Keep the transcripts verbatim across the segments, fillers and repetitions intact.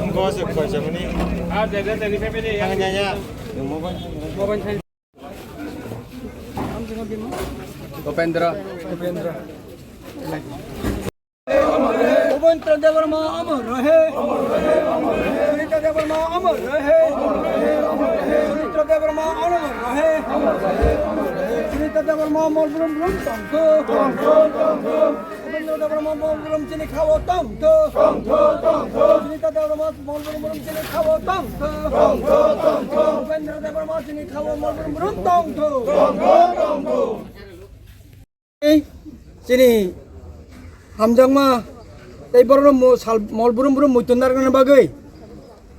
Wngkha se koi samani. Ang ya ya. Upendra. Upendra. Upendra Debbarma amar rahe. Sunita Debbarma amar rahe. Sunita Debbarma amar rahe. Sunita Debbarma mol brum brum tongtho. Upendra Debbarma mol brum chini khao tongtho. Tongtho, tongtho. Sunita Debbarma mol brum brum chini khao tongtho. Tongtho, tongtho. Upendra Debbarma chini khao mol brum brum tongtho. Tongtho, tongtho. Ei, chini hamjakma tei borokno mo-, sal-, mol brum brum muitu narwknani bagwi.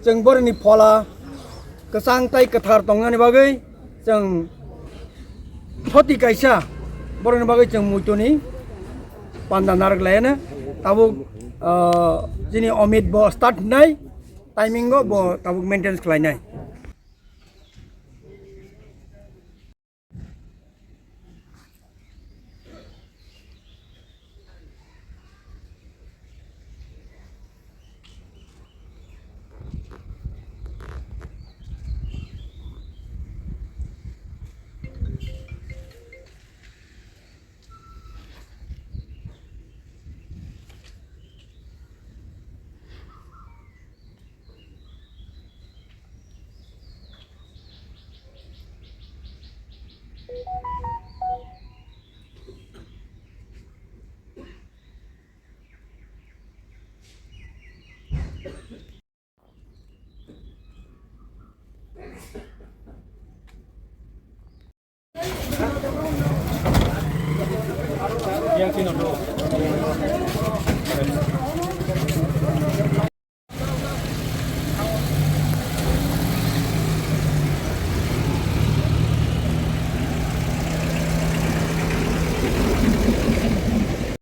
Chwng boroni phola kwchang tei kwthar tongnani bagwi chwng thoti kaisa boroni bagwi chwng muituni panda narwk laiano tabuk, ah, chini Omit bo start hinai timing o bo tabuk maintenance khlainai.